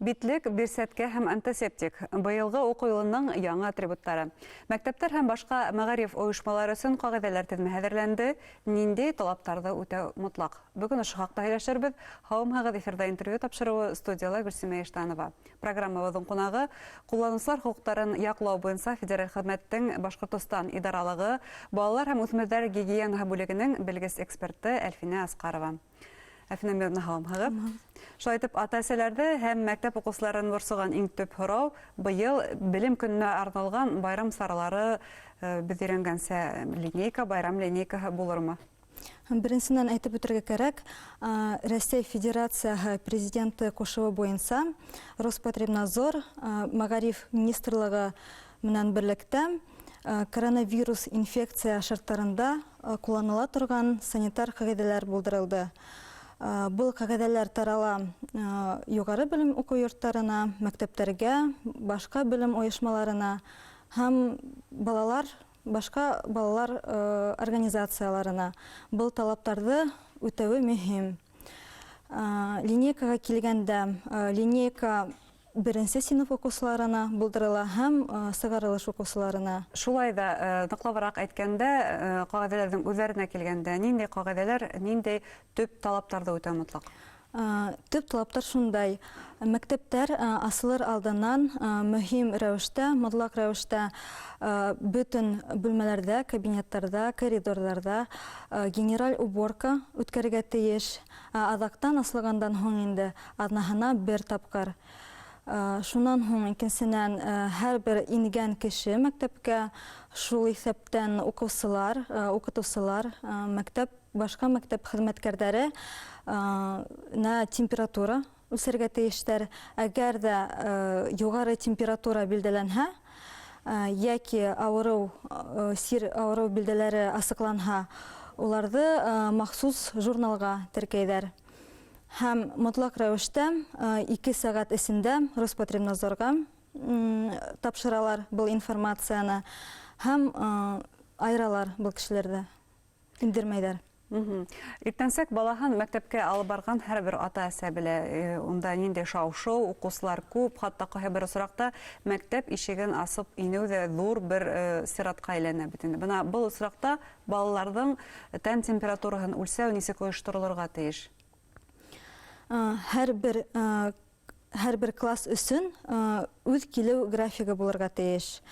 Битлек, бирсәткә һәм антисептик — быйылғы уҡыу йылының яңы атрибуттары. Мәктәптәр һәм башҡа мәғариф ойошмалары өсөн ҡағиҙәләр теҙмәһе әҙерләнде. Ниндәй талаптарҙы үтәү мотлаҡ? Бөгөн ошо хаҡта һөйләшербеҙ. Һаумыһығыҙ, эфирҙа «Интервью» тапшырыуы, студияла Гөлсимә Иштанова. Программабыҙҙың ҡунағы — ҡулланыусылар хоҡуҡтарын яҡлау буйынса федераль хеҙмәттең Башҡортостан идаралығы балалар һәм үҫмерҙәр гигиенаһы бүлегенең белгес-эксперты Әлфинә Асҡарова. Әлфинә Мировна, һаумыһығыҙ! Шулай итеп, ата-әсәләрҙе һәм мәктәп уҡыусыларын борсоған иң төп һорау: быйыл белем көнөнә арналған байрам саралары, беҙ өйрәнгәнсә, линейка, байрам линейкаһы булырмы? Беренсенән, әйтеп үтергә кәрәк, Рәсәй Федерацияһы Президенты ҡушыуы буйынса Роспотребнадзор Мәғариф министрлығы менән берлектә коронавирус инфекция шарттарында ҡулланыла торған санитар ҡағиҙәләр булдырылды. Был ҡағиҙәләр тарала юғары белем уҡыу йорттарына, мәктәптәргә, башҡа белем ойошмаларына һәм балалар башҡа балалар организацияларына. Был талаптарҙы үтәүе мөһим. Линейкаға килгәндә, линейка беренсе синыф уҡыусыларына булдырыла һәм сығарылыш уҡыусыларына. Шулай ҙа, ныҡлабыраҡ әйткәндә, ҡағиҙәләрҙең үҙҙәренә килгәндә, ниндәй ҡағиҙәләр, ниндәй төп талаптарҙы үтәү мотлаҡ? Төп талаптар шундай: мәктәптәр асылыр алдынан мөһим рәүештә, мотлаҡ рәүештә бөтөн бүлмәләрҙә, кабинеттарҙа, коридорҙарҙа генераль уборка үткәрергә тейеш. Аҙаҡтан, асылғандан һуң инде, аҙнаһына бер тапҡыр. Шунан һуң, икенсенән, һәр бер ингән кеше мәктәпкә, шул иҫәптән уҡыусылар, уҡытыусылар, мәктәп, башҡа мәктәп хеҙмәткәрҙәре на температура үлсәргә тейештәр. Әгәр ҙә юғары температура билдәләнһә йәки ауырыу сир, ауырыу билдәләре асыҡланһа, уларҙы махсус журналға теркәйҙәр һәм мотлаҡ рәүештә 2 сәғәт эсендә Роспотребнадзорға тапшыралар был информацияны һәм айыралар был кешеләрҙе, индермәйҙәр. Иртәнсәк балаһын мәктәпкә алып барған һәр бер ата-әсә белә, унда ниндәй шау-шыу, уҡыусылар күп, хатта ҡайһы бер осраҡта мәктәп ишеген асып инеү ҙә ҙур бер сиратҡа әйләнә бит инде. Бына был осраҡта балаларҙың тән температураһын үлсәү нисек ойошторолорға тейеш? Һәр бер класс өсөн үҙ килеү графигы булырға тейеш.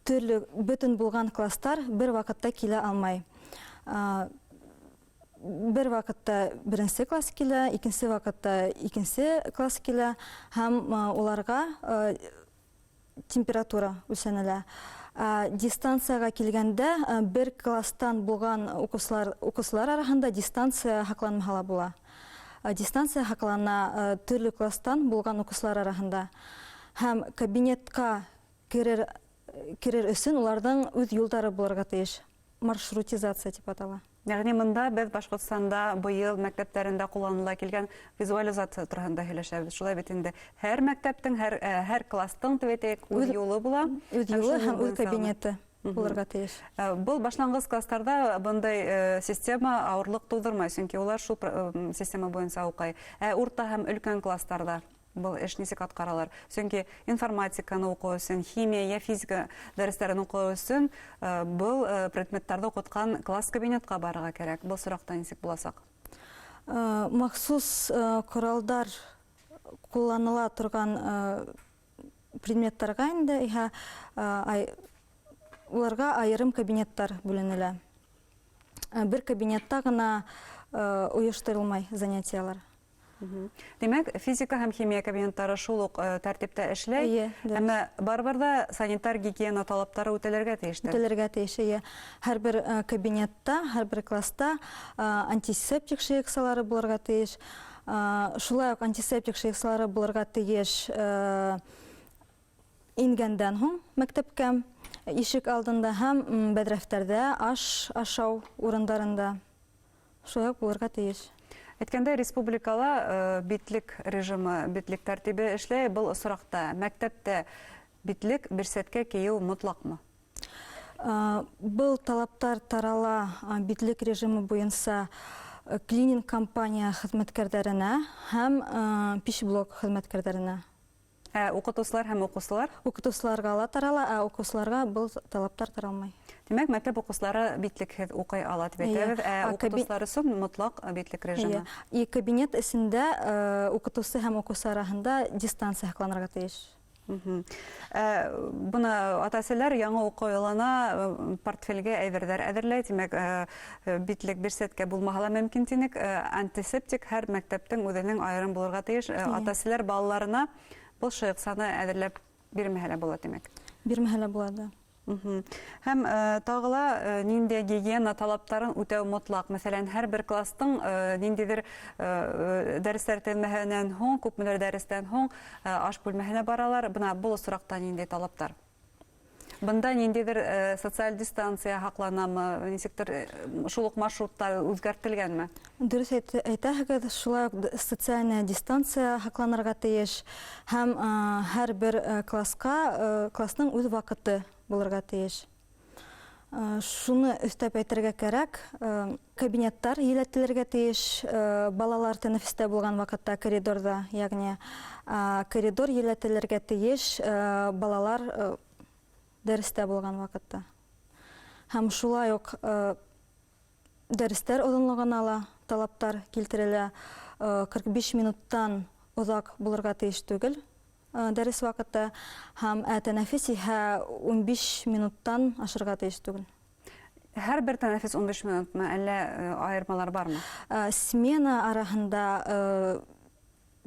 Төрлө бөтөн булған класстар бер ваҡытта килә алмай. Бер ваҡытта беренсе класс килә, икенсе ваҡытта икенсе класс килә һәм уларға температура үлсәнелә. Дистанцияға килгәндә, бер класстан булған уҡыусылар араһында дистанция һаҡланмаһа ла була. Дистанция һаҡлана төрлө класстан булған уҡыусылар араһында һәм кабинетҡа керер өсөн уларҙың үҙ юлдары булырға тейеш. Маршрутизация тип атала. Йәғни бында беҙ Башҡортостанда быйыл мәктәптәрендә ҡулланыла килгән визуализация тураһында һөйләшәбеҙ. Шулай бит инде, һәр мәктәптең, һәр кластың, тип әйтәйек, үҙ юлы була. Үҙ юлы һәм үҙ кабинеты булырға тейеш. Был башланғыс класстарҙа бындай система ауырлыҡ тыуҙырмай, сөнки улар шул система буйынса уҡый. Ә урта һәм өлкән класстарҙа был эш нисек атҡаралар? Сөнки информатиканы уҡыу өсөн, химия йә физика дәрестәрен уҡыу өсөн был предметтарҙы уҡытҡан класс, кабинетҡа барырға кәрәк. Был осраҡта нисек буласаҡ? Махсус ҡоралдар ҡулланыла торған предметтарға инде иһә уларға айырым кабинеттар бүленелә. Бер кабинетта ғына ойошторолмай занятиялар. Тимәк, физика һәм химия кабинеттары шул уҡ тәртиптә эшләй. Эйе. Әммә барыбер ҙә санитар гигиена талаптары үтәлергә тейештер. Үтәлергә тейеш, эйе. Һәр бер кабинетта, һәр бер класста антисептик шыйыҡсалары булырға тейеш. Шулай уҡ антисептик шыйыҡсалары булырға тейеш ингәндән һуң мәктәпкә, ишек алдында һәм бәҙрәфтәрҙә, аш ашау урындарында шулай уҡ булырға тейеш. Әйткәндәй, республикала битлек режимы, битлек тәртибе эшләй. Был осраҡта мәктәптә битлек, бирсәткә кейеү мотлаҡмы? Был талаптар тарала битлек режимы буйынса. Клининг компания хеҙмәткәрҙәренә һәм пищеблок хеҙмәткәрҙәренә. Ә уҡытыусылар һәм уҡыусылар? Уҡытыусыларға ла тарала, ә уҡыусыларға был талаптар таралмай. Тимәк, мәктәп уҡыусылары битлекһеҙ уҡый ала тип әйтәбеҙ, ә уҡытыусылар өсөн мотлаҡ битлек режимы. И кабинет эсендә уҡытыусы һәм уҡыусы араһында дистанция һаҡланырға тейеш. Бына ата-әсәләр яңы уҡыу йылына портфелгә әйберҙәр әҙерләй, тимәк, битлек бирсәткә булмаһа ла мөмкин тинек. Антисептик һәр мәктәптең үҙенең айырым булырға тейеш. Ата-әсәләр балаларына был шыйыҡсаны әҙерләп бирмәһә лә була, тимәк. Бирмәһә лә була, да. Һәм тағы ла ниндәй гигиена талаптарын үтәү мотлаҡ? Мәҫәлән, һәр бер кластың ниндәйҙер дәрестәр теҙмәһенән һуң, күпмелер дәрестән һуң аш бүлмәһенә баралар. Бына был осраҡта ниндәй талаптар? Бында ниндәйҙер социаль дистанция һаҡланамы, нисектер шул уҡ маршруттар үҙгәртелгәнме? Дөрөҫ әйтәһегеҙ, шулай уҡ социальная дистанция һаҡланырға тейеш һәм һәр бер класҡа кластың үҙ ваҡыты булырға тейеш. Шуны өҫтәп әйтергә кәрәк, кабинеттар еләтелергә тейеш, балалар тәнәфестә булған ваҡытта коридорҙа, йәғни коридор еләтелергә тейеш, балалар дәрестә булған ваҡытта. Һәм шулай уҡ дәрестәр оҙонлоғона ла талаптар килтерелә, 45 минуттан оҙаҡ булырға тейеш түгел дәрес ваҡыты, һәм тәнәфес иһә 15 минуттан ашырға тейеш түгел. Һәр бер тәнәфес 15 минутмы, әллә айырмалар бармы? Смена араһында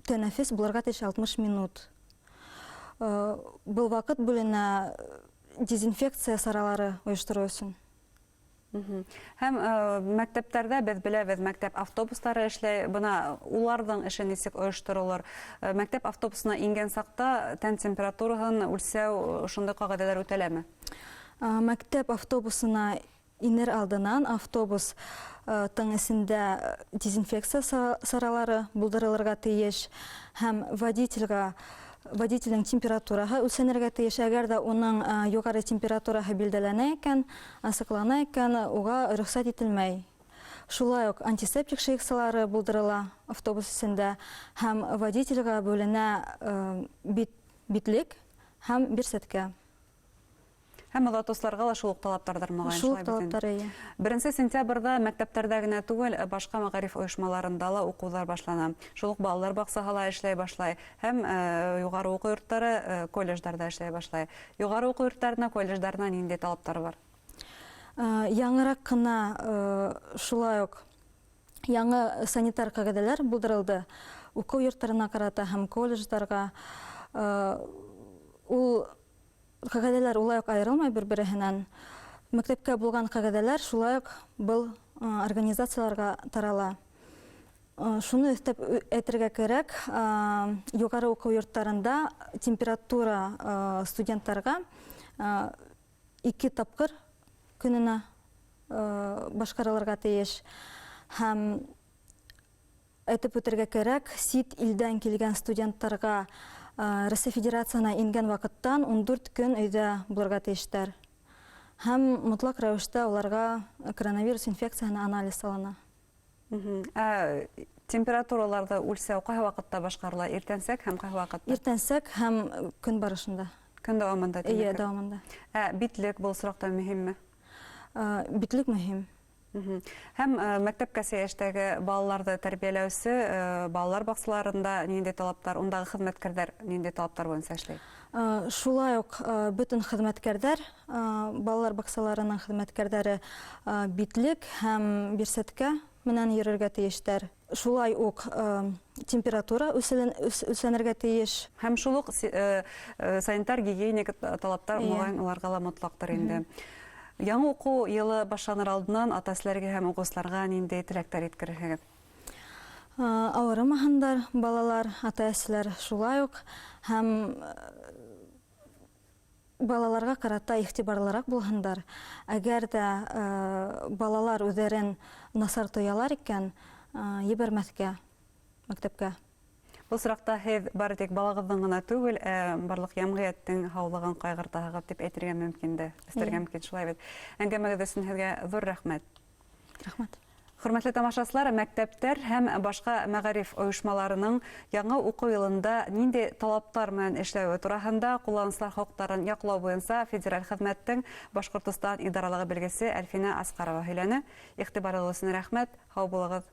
тәнәфес булырға тейеш 60 минут. Был ваҡыт бүленә дезинфекция саралары ойоштороу өсөн. Һәм мәктәптәрҙә беҙ беләбеҙ, мәктәп автобустары эшләй, бына уларҙың эше нисек ойошторолор? Мәктәп автобусына ингән саҡта тән температураһын үлсәү ошондай ҡағиҙәләр үтәләме? Мәктәп автобусына инер алдынан автобус тың эсендә дезинфекция саралары булдырылырға тейеш һәм водителдең температураһы үлсәнергә тейеш. Әгәр ҙә уның юғары температураһы билдәләнә икән, асыҡлана икән, уға рөхсәт ителмәй. Шулай уҡ антисептик шыйыҡсалары булдырыла автобус эсендә һәм водителгә бүленә битлек һәм бирсәткә. Һәм оҙатыусыларға ла шул уҡ талаптарҙыр, моғайын, Шул уҡ шулай бит инде. талаптар, эйе. 1 сентябрҙә мәктәптәрҙә генә түгел, башҡа мәғариф ойошмаларында ла уҡыуҙар башлана. Шул уҡ балалар баҡсаһы ла эшләй башлай һәм юғары уҡыу йорттары, колледждарҙа эшләй башлай. Юғары уҡыу йорттарына, колледждарына ниндәй талаптар бар? Яңыраҡ ҡына шулай уҡ яңы санитар ҡағиҙәләр булдырылды уҡыу йорттарына ҡарата һәм колледждарға. Ул ҡағиҙәләр улай уҡ айырылмай бер-береһенән. Мәктәпкә булған ҡағиҙәләр шулай уҡ был организацияларға тарала. Шуны өҫтәп әйтергә кәрәк, юғары уҡыу йорттарында температура студенттарға 2 тапҡыр көнөнә башҡарылырға тейеш. Һәм әйтеп үтергә кәрәк, сит илдән килгән студенттарға Россия Федерацияһына ингән ваҡыттан 14 көн өйҙә булырға тейештәр. Һәм мотлаҡ рәүештә уларға коронавирус инфекцияһына анализ алына. Ә температураларҙы үлсәү ҡайһы ваҡытта башҡарыла? Иртәнсәк һәм ҡайһы ваҡытта? Иртәнсәк һәм көн барышында. Көн дауамында, Эйе, тимәк. дауамында. Ә битлек был осраҡта мөһимме? Битлек мөһим. Һәм мәктәпкәсә йәштәге балаларҙы тәрбиәләүсе балалар баҡсаларында ниндәй талаптар, ундағы хеҙмәткәрҙәр ниндәй талаптар буйынса эшләй? Шулай уҡ бөтөн хеҙмәткәрҙәр, балалар баҡсаларының хеҙмәткәрҙәре битлек һәм бирсәткә менән йөрөргә тейештәр. Шулай уҡ температура үлсәнергә тейеш. Һәм шул уҡ санитар гигиеник талаптар моғайын уларға ла мотлаҡтыр инде. Яңы уҡыу йылы башланыр алдынан ата-әсәләргә һәм уҡыусыларға ниндәй теләктәр еткерерһегеҙ? Ауырымаһындар балалар, ата-әсәләр шулай уҡ һәм балаларға ҡарата иғтибарлыраҡ булһындар. Әгәр ҙә балалар үҙҙәрен насар тоялар икән, ебәрмәҫкә мәктәпкә. Был осраҡта һеҙ бары тик балағыҙҙың ғына түгел, ә барлыҡ йәмғиәттең һаулығын ҡайғыртаһығыҙ тип әйтергә мөмкин дә, өҫтәргә мөмкин, шулай бит. Әңгәмәгеҙ өсөн һеҙгә ҙур рәхмәт. Рәхмәт. Хөрмәтле тамашасылар, мәктәптәр һәм башҡа мәғариф ойошмаларының яңы уҡыу йылында ниндәй талаптар менән эшләүе тураһында ҡулланыусылар хоҡуҡтарын яҡлау буйынса федераль хеҙмәттең Башҡортостан идаралығы белгесе Әлфинә Асҡарова һөйләне. Иғтибарығыҙ өсөн рәхмәт, һау булығыҙ.